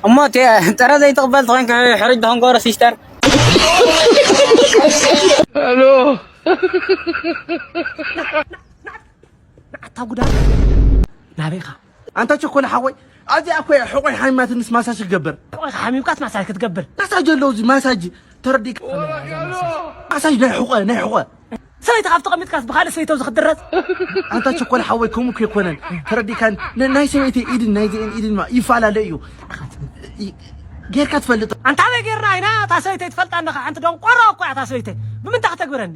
እሞ ተ- ጥረ ዘይትቕበል ተኾይንካ ሕርጅ ተኾንኮሮ ሲስተር። ኣታ ጉዳ ናበይኻ? ኣንታ ቸኮለ ሓወይ፣ ኣዚኣ እኮ እያ ሕቆይ ሓሚማትንስ ማሳጅ ክገብር። ሕቆይካ ሓሚምካስ ማሳጅ ክትገብር? ማሳጅ ኣለዉ እዚ ማሳጅ ተረዲእካ። ማሳጅ ናይ ሕቆ ናይ ሕቆ። ሰበይቲ ካብ ተቐሚጥካስ ብኻልእ ሰበይቲ ኣብዚ ክትድረስ? ኣንታ ቸኮለ ሓወይ፣ ከምኡ እኮ ኣይኮነን። ተረዲእካን ን- ናይ ሰበይቲ ኢድን ናይ ዚኤን ኢድን ማ- ይፈላለ እዩ። ይ- ጌርካ ትፈልጥ? ኣንታ ኣበይ ጌርና ኢና? እታ ሰበይቲ ኣይትፈልጣን ኢኻ። ሓንቲ ደንቆሮ እኮ እያ እታ ሰበይቲ። ብምንታይ ክተግብረኒ?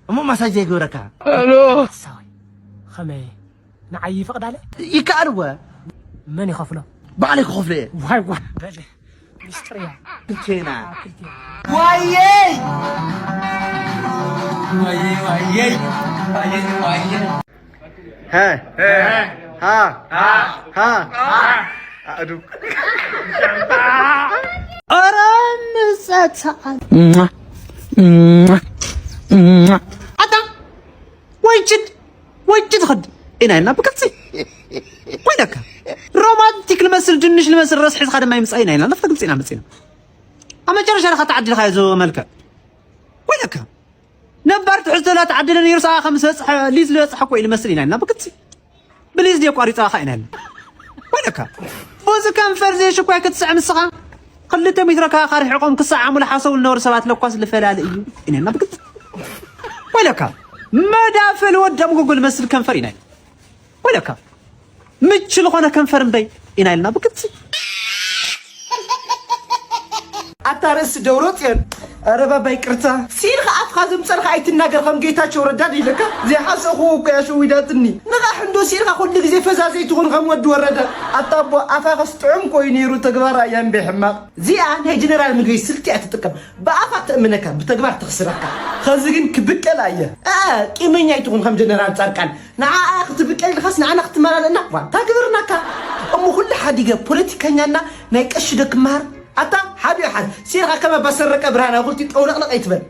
እሞ ማሳጅ ዘይገብረካ? ሓሳዊ ከመይ ንዓይ ይፈቕዳለ? ይከኣል እወ። መን ይኸፍሎ? ባዕለይ ክኸፍሎ እየ። ዋይ ዋይ በል ሚስጥር እያ። እንቴና። ዋየይ ዋየይ ዋየይ ዋየይ ዋየይ። ሀ ሀ ሀ ኣእዱ። ኧረ ምጸት ሰዓት። ኣታ ወይ ጭድ ወይ ጭድ ኽድ ኢና ኢልና ብግልጺ ኮይነካ። ሮማንቲክ ልመስል ድንሽ ልመስል ረስ ሒዝካ ድማ ይምጻእ ኢና ኢልና። ለፍታ ግልጺ ኢና መጺና። ኣብ መጨረሻ ደኻ ተዓዲልካዮ ዞበ መልክዕ ኮይነካ። ነባር ትሕዝቶ ላ ተዓደለ ነይሩ ሰኣ ከም ዝበጽሐ ሊዝ ዝበጽሐ እኮ ኢሉ መስል ኢና ኢልና ብግልጺ። ብሊዝ ድየ ቋሪጻ ኸ ኢና ኢልና። ወይለካ። በዚ ከንፈር ዘይሽኳይ ክትስዕም ንስኻ። ክልተ ሜትሮ ካባኻ ርሒቖም ክሰዓሙ ልሓሰቡ ልነበሩ ሰባት ለኳስ ልፈላሊ እዩ ኢና ኢልና ብግልጺ። ወይለካ። መዳፈል ወድ ኣምጎጎ ልመስል ከንፈር ኢና ኢልና። ወይለካ። ምች ልኾነ ከንፈር እምበይ ኢና ኢልና ብግልጺ። ኣታ ርእሲ ደብረ ጽዮን። ኧረ ባባ ይቅርታ። ስኢልካ ኣፍካ ዘምጸልካ ኣይትናገር ከም ጌታቸው ረዳ ድዩ ኢለካ? ዘይሓሰኹ እኮ እያ ሸዊዳትኒ። ንቓሕ እንዶ ስኢልካ ኩሉ ግዜ ፈዛዘይ ትኹን ከም ወዲ ወረደ። ኣታ ኣቦ ኣፋኸስ ጥዑም ኮዩ ነይሩ ተግባራ እያ እምበይ ሕማቕ። እዚኣ ናይ ጀነራል ምግበይ ስልቲ እያ ትጥቀም። ብኣፋ ተእምነካ ብተግባር ተኽስረካ። ኸዚ ግን ክብቀላ እየ። እ ቂመኛ ኣይትኹን ከም ጀነራል ጻድቃን። ንዓኣ ክትብቀል ኢልካስ ንዓና ክትመላለእና ዋ እንታይ ግብርናካ። እሞ ኩሉ ሓዲገ ፖለቲከኛና ናይ ቀሺ ዶ ክመሃር ኣታ ሓዲኡ ሓዝ ሲርካ ከመ ባሰረቀ ብርሃና ኩልቲ ጠውለቅለቅ ኣይትበል።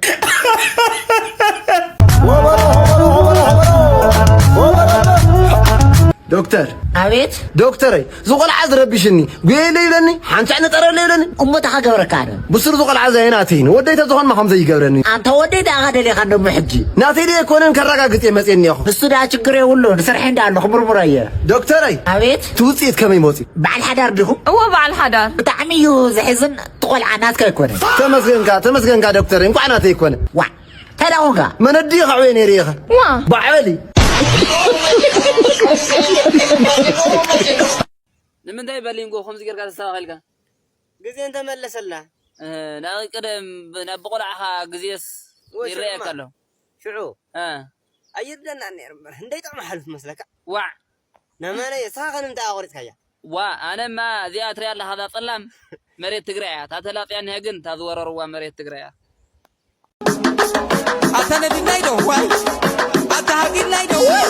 ዶክተር ኣቤት ዶክተረይ ዝቆልዓ ዝረብሽኒ ጉየለ ይብለኒ ሓንሳዕ ንጠረለ ይብለኒ እሞ እንታይ ክገብረካ ኣነ ብሱር ዝቆልዓ ዘየናተይን ወደይ ተዝኾንማ ከምዘይ ይገብረኒ ኣንታ ወደይ ደኣ ደሊኻ እንደሞ ሕጂ ናተይ ደየ ኮነን ከረጋግጽ እየ መጽየ እኒኦኹ እሱ ደኣ ችግር የብሉን ስርሐይ እንዳ ኣለኹ ምርምሮ እየ ዶክተረይ ኣቤት እቲ ውጽኢት ከመይ መጽዩ በዓል ሓዳር ዲኹም እወ በዓል ሓዳር ብጣዕሚ እዩ ዘሕዝን እቲ ቆልዓ ናትካ ኣይኮነን ተመስገንካ ተመስገንካ ዶክተረይ እንኳዕ ናተይ ይኮነ ዋዕ ተዳኹንካ መነዲ ከዕውየ ነይረ ኢኸ ዋ ባዕበሊ ንምንታይ በሊንጎ ከምዚ ጌርካ ተስተኻኺልካ? ግዜ እንተመለሰልና ናቂ ቅደም ናብ ብቆልዓኻ ግዜስ ይረኣየካ ኣሎ። ሽዑ እ ኣይርደናን ነይሩ እምበር ህንደይ ጥዕሚ ሓሉፍ መስለካ። ዋዕ ነመነየ እስኻ ከ ንምንታይ ኣቆሪጽካያ? ዋ ኣነማ እዚኣ ትሪኣ ኣለኻ እዛ ጸላም መሬት ትግራይ እያ። እታ ተላጽያ እኒሃ ግን እታ ዝወረርዋ መሬት ትግራይ እያ። ኣታ ነዲናይ ዶ ዋይ ኣታ ሃጊናይ ዶ ዋይ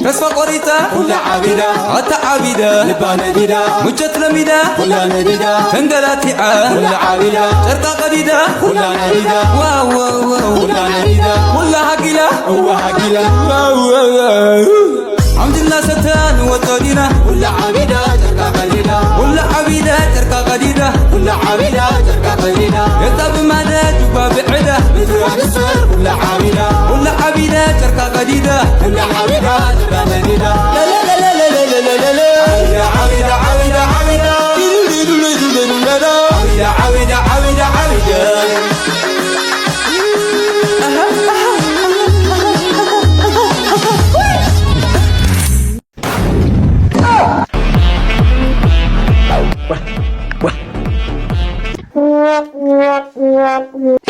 ተስፋ ቆሪጻ ኩላ ዓቢዳ ኣታ ዓቢዳ ልባ ነዲዳ ምቸት ለሚዳ ኩላ ነዲዳ ተንገላቲዓ ኩላ ዓቢዳ ጨርቃ ቀዲዳ ኩላ ነዲዳ ዋው ዋው ዋው ኩላ ነዲዳ ኩላ ሃጊላ እዋ ሃጊላ ዋው ዋው ዋው ሓምድና ሰተን ወጦ ዲና ኩላ ዓቢዳ ጨርቃ ቀዲዳ ኩላ ዓቢዳ ጨርቃ ቀዲዳ ኩላ ዓቢዳ ጨርቃ ቀዲዳ የጣ ብማደ ጁባ ብዕዳ ምድሪ ኣንስር ኩላ ዓቢዳ ኩላ ዓቢዳ ጨርቃ ቀዲዳ ኩላ ዓቢዳ ጨርቃ ቀዲዳ ለለለለለለለለ ዓቢዳ ዓቢዳ ዓቢዳ ዓቢዳ ዲዱዲዱዲዱዲዱለዳ ዓቢዳ ዓቢዳ ዓቢዳ ዓቢዳ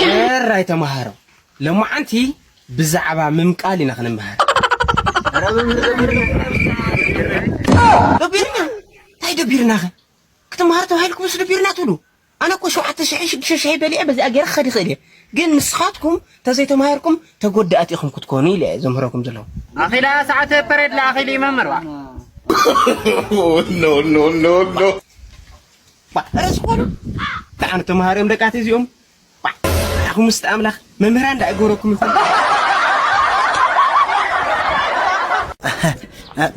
ሕራይ ተምሃሮ፣ ሎማዓንቲ ብዛዕባ ምምቃል ኢና ክንምሃር። ደቢርና፣ እንታይ ደቢርናኸ? ክትምሃር ተባሂልኩምስ ደቢርና ትብሉ? ኣነ እኮ ሸውዓተ ሽሕ ሽዱሽተ ሽሕ በሊዐ በዚኣ ገይረ ክኸድ ይኽእል እየ። ግን ንስኻትኩም ተዘይተማሂርኩም ተጎዳእቲ ኢኹም ክትኮኑ ኢለ እየ ዘምህረኩም ዘለኹ። ኣኺላ ሰዓተ ፐሬድ ለኣኺሉ እዩ መምህር። ባ፣ ርእስኩም ኣነ ተምሃር እዮም ደቃት እዚኦም። ኣኹም ምስቲ ኣምላኽ መምህራን ዳኣ ይገብረኩም ይኹን።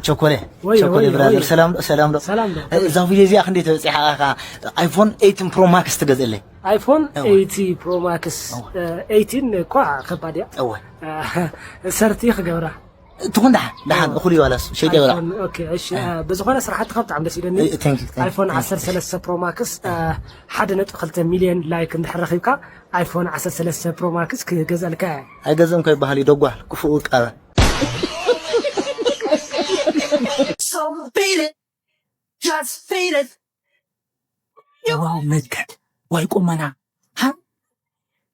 ቸኮሌ ወይ፣ ቸኮሌ ወይ፣ ብራዘር ወይ። ሰላም ዶ ሰላም ዶ ሰላም ዶ። እዛ ቪድዮ እዚኣ ክንደይ ተበፂሓ ኢኻ? ኣይፎን ኤይቲን ፕሮ ማክስ ትገዝእለይ? ኣይፎን እወ። ኤይቲ ፕሮ ማክስ እወ። ኤይቲን እኳ ከባድ እያ። እወ። ሰርቲ ክገብራ። ትኹን ደሓን ደሓን እኹል ይባላስ ሸይጥ ይበላ። ኣይፎን ኦኬ እሺ። ብዝኾነ ስራሕትኻ ብጣዕሚ ደስ ኢለኒ። እ፣ thank you, thank you, ኣይፎን thank you. ዓሰርተ ሰለስተ ፕሮ ማክስ ሓደ ነጥቢ ክልተ ሚልዮን ላይክ እንድሕር ረኺብካ ኣይፎን ዓሰርተ ሰለስተ ፕሮ ማክስ ክገዝኣልካ እየ። ኣይገዝእን ኮ ይበሃል እዩ ደጓል ክፉእ ውቃበ። So beat it, just beat it. ዋው መልክዕ ዋይ ቁመና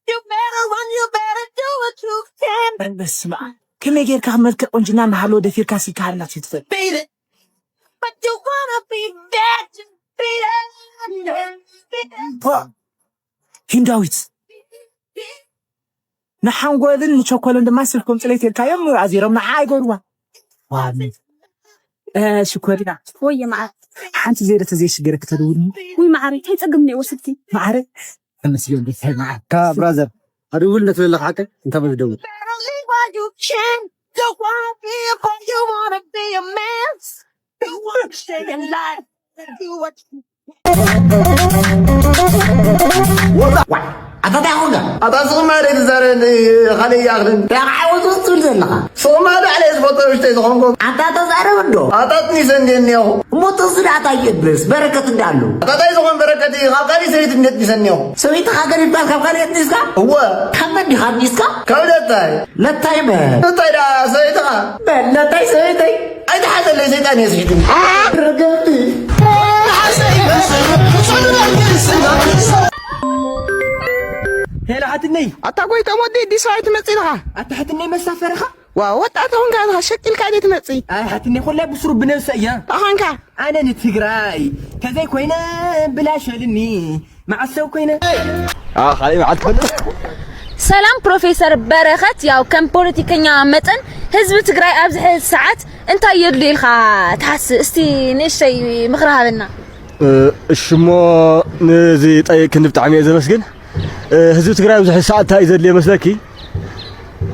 You better run, you better do what you can. በስመ ኣብ ከመይ ጌርካ ከም መልክዕ ቁንጅና እናሃለወ ደፊርካ ስልካ ሃልና ትፈል Beat it. But you wanna be bad, just beat it. ፖ ሂንዳዊት ንሓንጎልን ንቸኮልን ድማ ስልኮም ፅሌት ኢልካዮም ኣዚሮም ንዓ ኣይገርዋ ዋሚ ሽኮሪና ወይ መዓር ሓንቲ ዘይረ ተዘይሽገረ ክተደውልኒ ወይ መዓር እንታይ ፀገም እኒኦ ስልኪ ማዕረ ተመስገን ቤታይ መዓር ካብ ብራዘር ኣድውል ነትብለካ ሓቀ እንታይ በል ደውል Better leave while you can. Don't wanna be a boy, you wanna be a man. You wanna stay alive. Do what you ኣታ እንታይ ኾንካ? ኣታ ስቕ ማለ ትዛረበኒ ካልእ ይኣኽልን። እንታይ ከዓ ወዝ ወዝ ትብል ዘለኻ? ስቕ ማለ ዕለ ዝፈቶ ውሽጠይ ዝኾንኩ። ኣታ ተዛረብ እንዶ። ኣታ ጥኒሰ እንዴ እኒአኹ? እሞ ተዝዳ ኣታ ይእብስ በረከት እንዳሉ። ኣታ እንታይ ዝኾን በረከት እዩ? ካብ ካልእ ሰበይቲ እንዴ ጥኒሰ እኒአኹ? ሰበይትኻ ገዲፍካ ካብ ካልእ ጥኒስካ? እወ። ካብ መን ዲኻ ጥኒስካ? ካብ ለታይ። ለታይ መን? ለታይ ደኣ ሰበይትኻ? መን? ለታይ ሰበይተይ? ኣይትሓዘለይ ሰይጣን እየ ስሒቱ። ርግምቲ። ሄሎ ሓትነይ ኣታ ጎይቶም ወዲ ኣዲስ ኣበባ ትመጽእ ኢልኻ ኣታ ሓትነይ መሳፈርኻ ዋ ወጣት ኾንካ ኢኻ ሸቂልካ ድየ ትመጽእ ኣይ ሓትነይ ኩላ ብስሩ ብነብሰ እያ ኣኾንካ ኣነ ንትግራይ ተዘይኮይነ ብላሸልኒ መዓስ ሰብ ኮይነ ካሊእ መዓልቲ ፈልጥ ሰላም ፕሮፌሰር በረኸት፣ ያው ከም ፖለቲከኛ መጠን ህዝቢ ትግራይ ኣብዚ ሕዚ ሰዓት እንታይ የድልዮ ኢልካ ትሓስብ? እስቲ ንእሽተይ ምኽሪ ሃበና። እሺ እሞ ነዚ ጠይቅክኒ ብጣዕሚ እየ ዘመስግን። ህዝቢ ትግራይ ኣብዚ ሕዚ ሰዓት እንታይ እዩ ዘድልዮ መስለኪ?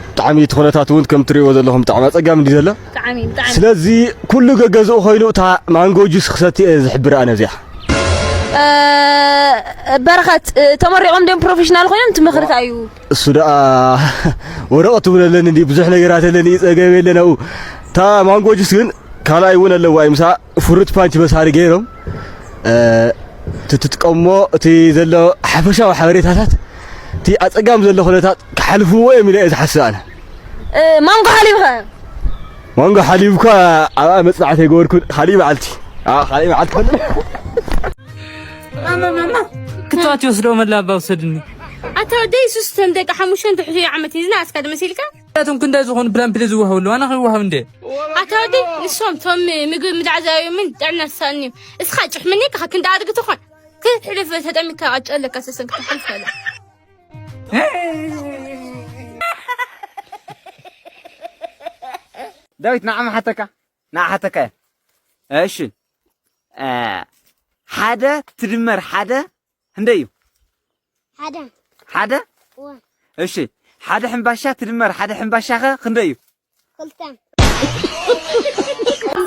ብጣዕሚ እቲ ኩነታት እውን ከም ትሪእዎ ዘለኹም ብጣዕሚ ኣፀጋሚ እንዲ ዘሎ። ብጣዕሚ ብጣዕሚ ስለዚ ኩሉ ገገዝኡ ኮይኑ እታ ማንጎ ጁስ ክሰቲ እየ ዝሕብር ኣነ እዚኣ። በረኸት ተመሪቖም ድዮም ፕሮፌሽናል ኮይኖም ትምህርታ እዩ እሱ ደኣ ወረቐት እውን ኣለኒ እንዲ ብዙሕ ነገራት ኣለኒ እዩ ጸገም የለን ኣብኡ እታ ማንጎ ጁስ ግን ካልኣይ እውን ኣለዋ እዩ ምሳ ፍሩት ፓንች መሳሪ ገይሮም እቲ ትጥቀሞ እቲ ዘሎ ሓፈሻዊ ሓበሬታታት እቲ ኣጸጋም ዘሎ ኩነታት ክሓልፍዎ እዮም ኢለ እየ ዝሓስብ ኣነ ማንጎ ሓሊብኸ ማንጎ ሓሊብኳ ኣብኣ መጽናዕቲ ኣይገበርኩን። ካሊእ መዓልቲ ኣኣ፣ ካሊእ መዓልቲ ፈልጥ። ማማ ማማ ክትባት ይወስዶ መላባ ውሰድኒ። ኣታ ወደይ ሱስ ተም ደቂ ሓሙሽተን ትሕቲ ዓመት ሂዝና ኣስካ ድመሲልካ? ኣቶም ክንደ ዝኾኑ ብላምፕሊ ዝወሃብ ኣለዋ ኣና ከይወሃብ እንደ ኣታ ወደይ ንሶም ቶም ምግቢ ምዳዕ ዘያዮምን ጥዕና ዝሳእንዮም እስኻ ጭሕምኒ ከኻ ክንደ ኣድጊ ትኾን ክትሕልፍ ተጠሚካ ቃጫ ኣለካ ሰሰን ክትሓልፍ ኣለ ዳዊት ንዓ መሓተካ ንዓ ሓተካ እየ እሺ ሓደ ትድመር ሓደ ክንደይ እዩ ሓደ ሓደ እሺ ሓደ ሕምባሻ ትድመር ሓደ ሕምባሻኸ ክንደይ እዩ ክልተ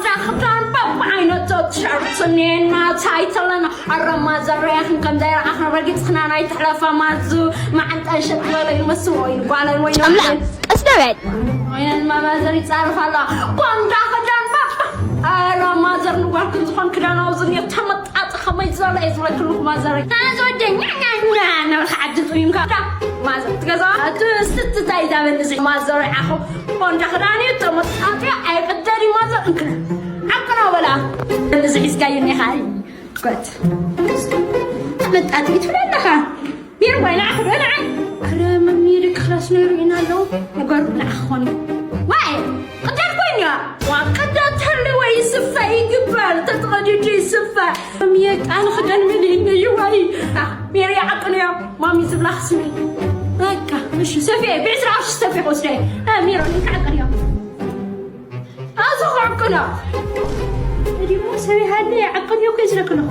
ዳኽዳን በብዓይነቱ ቲሸርት እኒኤና ታይትልና ኣረማ ዘረያኽን ከም ዘይረኣኽን ረጊፅኽና ናይ ትሕለፋ ማዙ መዓንጠን ሸት በለ ይመስል ወይ ጓለን ወይ ኣምላኽ ቀስ ደበል ወይነን ማማዘር ይፃርፍ ኣላ ጓንዳ ክዳን በብ ኣረማ ዘር ንጓልክን ዝኾን ክዳን ኣውዝን የተመጣጥ ከመይ ዝበለ እየ ዝብለክልኩ ማዘረይ ናዝወደኛ ናና ናበልካ ዓዲ ጥሚምካ ማዘር ትገዛ እቲ ስትታይ ዛበል እዚ ማዘረይ ዓኹ ቦንዳ ክዳን እዩ ተመጣጥዮ ኣይቅደድ እዩ ማዘር እንክነ ዓቅና በላ እዚ ሒዝካዮ እኒኻ እዩ ኮት ተመጣጥዮ ትብለ ኣለኻ ቢር ዋይና ዓኽዶ ንዓይ ኣረ መምየ ደቂ ክላስ ነይሩ ኢና ኣለዉ ነገሩ ንዓኻ ኾነ ዋይ ቅዳድ ኮይና ዋ ቅዳድ ተልወ ይስፈ ይግበር ተተቐዲዱ ይስፈ መምየ ቃል ክደን ምልእኒ ይዋይ ሜሪ ዓቅንዮ ማሚ ዝብላ ክስሚ በቃ እሺ ሰፊ ብዕስራ ቅርሺ ሰፊ ክወስደ ሜሮ ንካ ዓቅንዮ ኣዞ ክዕቅኖ እዲሞ ሰበይ ሃለ ዓቅንዮ ከይዝረክልኹ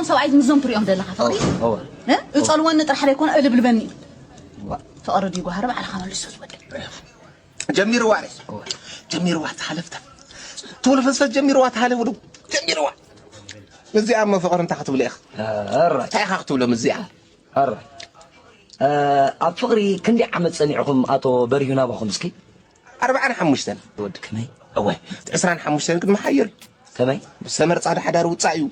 ሰብኣይ ምዞም ትሪኦም ዘለኻ ፍቕሪ እወ፣ እወ። እ? እጸልወኒ ጥራሕ ዘይኮነ እልብልበኒ እዩ። እወ። ፍቕሪ ድዩ ጓህሪ ባዕልኻ መልሶ ዝበለ። ጀሚርዋ ሬ። እወ። ጀሚርዋ ተሃለፍታ። ትብሉ ፈስፈስ ጀሚርዋ ተሃለፉ ዶ? ጀሚርዋ። እዚኣ እሞ ፍቕሪ እንታይ ክትብሉ ኢኻ? ኣራይ። እንታይ ኢኻ ክትብሎም እዚኣ? ኣራይ። እ፣ ኣብ ፍቕሪ ክንደይ ዓመት ጸኒዕኹም ኣቶ በሪሁ ናባኹም እስኪ? ኣርባዓን ሓሙሽተን። ወዲ ከመይ? እወ፣ ዕስራን ሓሙሽተን ግን መሓየር እዩ። ከመይ? ምስ ተመርጻ ዶ ሓዳር ውጻእ እዩ።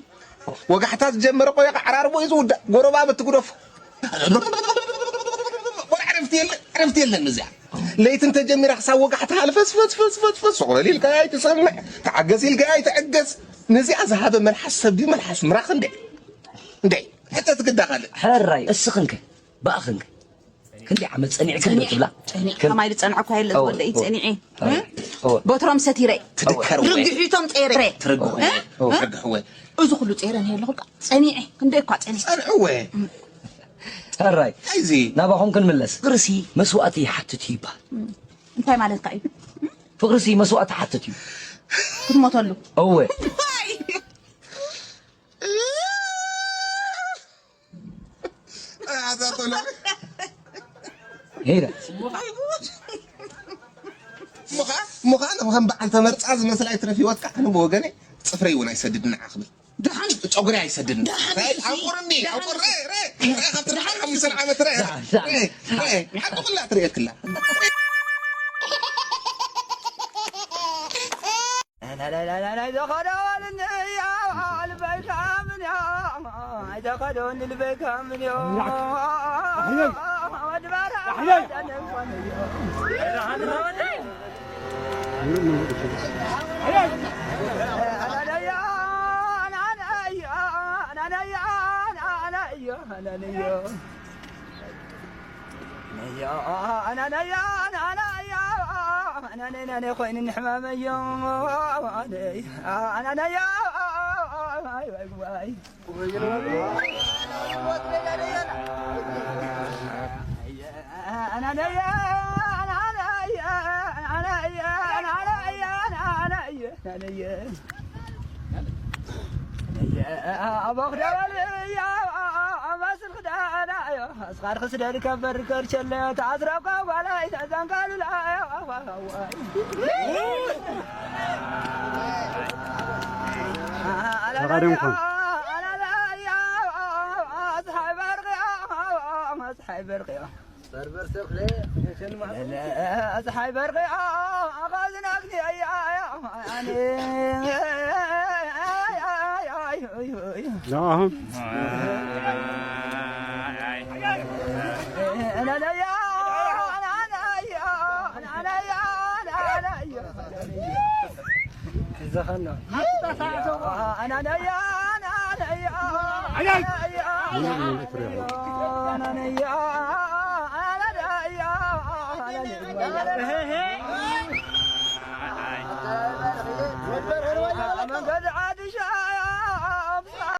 ወጋሕታ ዝጀመረ ቆየ ዓራርቦ እዩ ዝውዳእ። ጎረባብቲ ግደፎ። ወላ ዕረፍቲ የለን፣ ዕረፍቲ የለን እዚኣ። ለይቲ እንተጀሚራ ክሳብ ወጋሕታ ሃለ ፈስ፣ ፈስ፣ ፈስ፣ ፈስ፣ ፈስ፣ ሱቕ በል ኢልካ ኣይትሰምዕ፣ ተዓገስ ኢልካ ኣይትዕገስ። ነዚኣ ዝሃበ መልሓስ ሰብ ድዩ መልሓስ ምራኽ እንዴ? እንዴ? ሕተት ግዳ ካልእ። ሕራይ፣ እስኽንከ? ብኣኽንከ? ክንደይ ዓመት ጸኒዕክን ዶ ትብላ? ጸኒዕ፣ ከማይ ዝጸንዐ እኳ የለ እወ፣ ዝወደይ እወ። ጸኒዐ። እወ፣ እወ። በትሮም ሰቲረ። ትድከር እወ። ርግሒቶም ጸይረ። ትርግሑ እወ፣ እወ። ትርግሑ እወ። እዙ ኩሉ ጸይረ ነይረ ኣለኹ በቃ። ጸኒዐ። ክንደይ እኳ ጸኒዐ። ጸንዑ እወ። ሕራይ። ኣይዚ። ናባኹም ክንምለስ። ፍቕርሲ መስዋእቲ ይሓትት እዩ ይበሃል። እንታይ ማለትካ እዩ? ፍቕርሲ መስዋእቲ ይሓትት እዩ። ክትሞተሉ። እወ። ኣታ ቶሎ። ሄዳ። ሙኻ፣ ሙኻ፣ ከም በዓል ተመርጻ ዝመስል ኣይትረፍ ህይወትካ። ኣነ ብወገነይ ጽፍረይ እውን ኣይሰድድን ንዓ ክብል። ደሓን። ጸጉሪ ኣይሰድድን። ደሓን። ኣይ፣ ኣንቁርኒ፣ ደሓን። ኣንቁር፣ ረ፣ ረ፣ ረ፣ ካብቲ ደሓን። ሓሙሽተ ዓመት ረ፣ ደሓን፣ ደሓን። ረ፣ ረ፣ ሓንቲ ኩላ ትርእየክላ። ናይ ተኸዶ ልበይካ ምን እያ? ናይ ተኸዶ ልበይካ ምን እያ? ኣሕየይ! ወዲ ባርያ ኣሕየይ! ኣሕየይ! ኣናነያ፣ ኣናነያ፣ ኣናነያ፣ ኣናነያ፣ ኣናነያ። ነያ፣ ኣናነያ፣ ኣናነያ፣ ኣናነያ፣ ኣናነያ ኮይኑኒ ሕማመዮ። ኣናነያ፣ ኣይ፣ ዋይ፣ ዋይ። ኣናነያ፣ ኣናነያ፣ ኣናነያ፣ ኣናነያ፣ ኣናነያ፣ ኣናነያ። ኣቦኽ ደወል እያ፣ ኣማስል ክዳና እዮ። ኣስኻር ክስደድ ከበር ከርቸለ፣ ተኣስረኳ ጓላይ ተዛንጋሉላ እዮ። ተቓደምኩም። ኣናላ እያ፣ ኣስሓይ በርቂ እዮ፣ ኣስሓይ በርቂ እዮ። በርበር ሰብለ፣ ሸልማ። ለለ፣ ፀሓይ በርቂ፣ ኣ-፣ ኣ-፣ ኣ-፣ ዝናግኒ፣ ኣይ፣ ኣይ፣ ኣይ፣ ኣነ። ላ፣ ኣሁን። ኣናናያ፣ ኣናናያ፣ ኣናናያ፣ ኣናናያ።